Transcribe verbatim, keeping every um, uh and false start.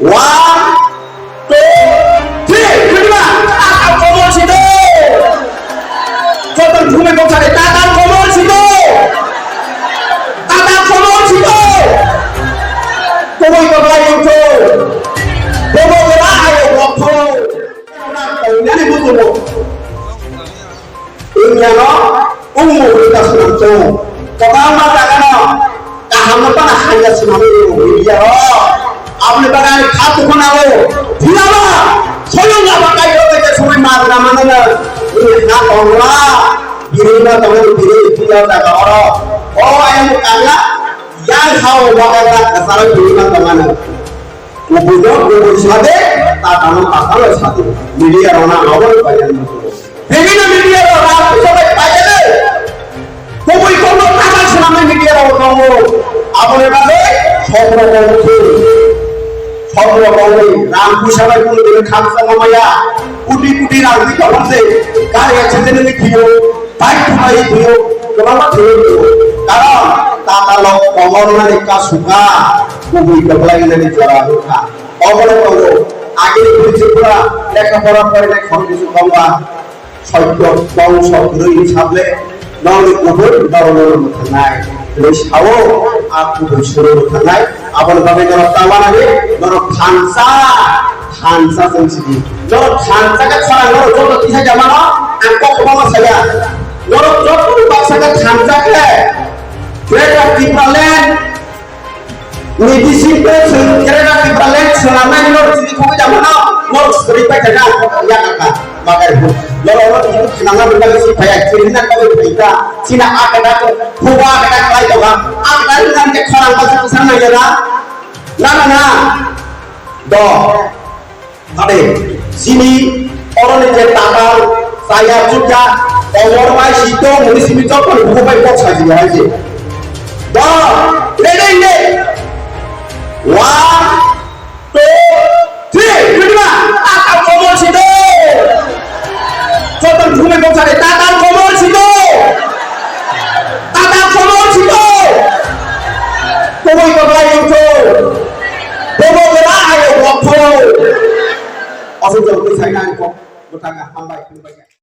One, two, three, khulima. Tata komol sito. Kotor bhumi koksari tata komol sito. Tata komol sito. Kubui koklai yungthu. Bobo gora ayo bokho. Ini butuh. Indiano umu hita sunam tu. Kebangma jagano kahamno pana hanya sunam tu media ro. Aboni bagani khatu khonalo. Dilama soyong lama kairo kaisa sumai madra manana. Ini ha tongla. Biri ma tongo biri pila jaga oro. O ayam kangla. Yang hao bagana kasara biri ma tongana. Kubui no kubui sade, tatano tatano sade. Media rona awal banyak musuh. Bibina media rona aku sampai banyak deh. Kubui kono tatang senamai media rona kamu. Abone bade, somro kamu tu. Somro kamu, ram puisa bai pun dulu khamsa mamaya. Kuti kuti ram di kamu se, kar ya chete ni kiyo. Bai thumai thwiyo, kwbangma thwiyo thwiyo. Karon, tata lok komor nani kasuka, kubui kwplai nani jora hwnkha. Obono tongo, agini bwrwi Tripura lekha pora porinai khoroknwi se tongba, soityo bongso kwrwi ni sable, nongni kubui norok norok mwthangnai. Hwnwi sao, a kubui suro mwthangnai. Aboni bagwi norok ta uanani, norok thansa, thansa chwng sidi. Norok thansa khe khorang norok joto tisa jamano, ang kok kwbangma saya. Norok joto baksa khe thansa khe, Greater Tipraland ni bisingtwi chwng Greater Tipraland swnamnani norok chini khogwi jamano, norok swrwi pai kha ang kok ya kha. Makai bu. Lolo ro tini khwnangna bagwi si phaiya, chini na bagwi phaikha. Chini a kata ko, huba a kata khlai tongkha. A kata ni nang khe khorang ba sa nang ya na. Na, na, na. Do. Ade, chini oro ni je takal, saya juga, omor bai si do, muni simi jok mani huba bai kok sa jini hai je. Do. Ready, ready. One, two, three, khulima. Tata komol sito. Kotor bhumi koksari tata komol sito. Tata komol sito. Kubui koklai yungthu. Bobo gora ayo bokho. Asuk jok twi saina kok bwthanga hambai khulumbai.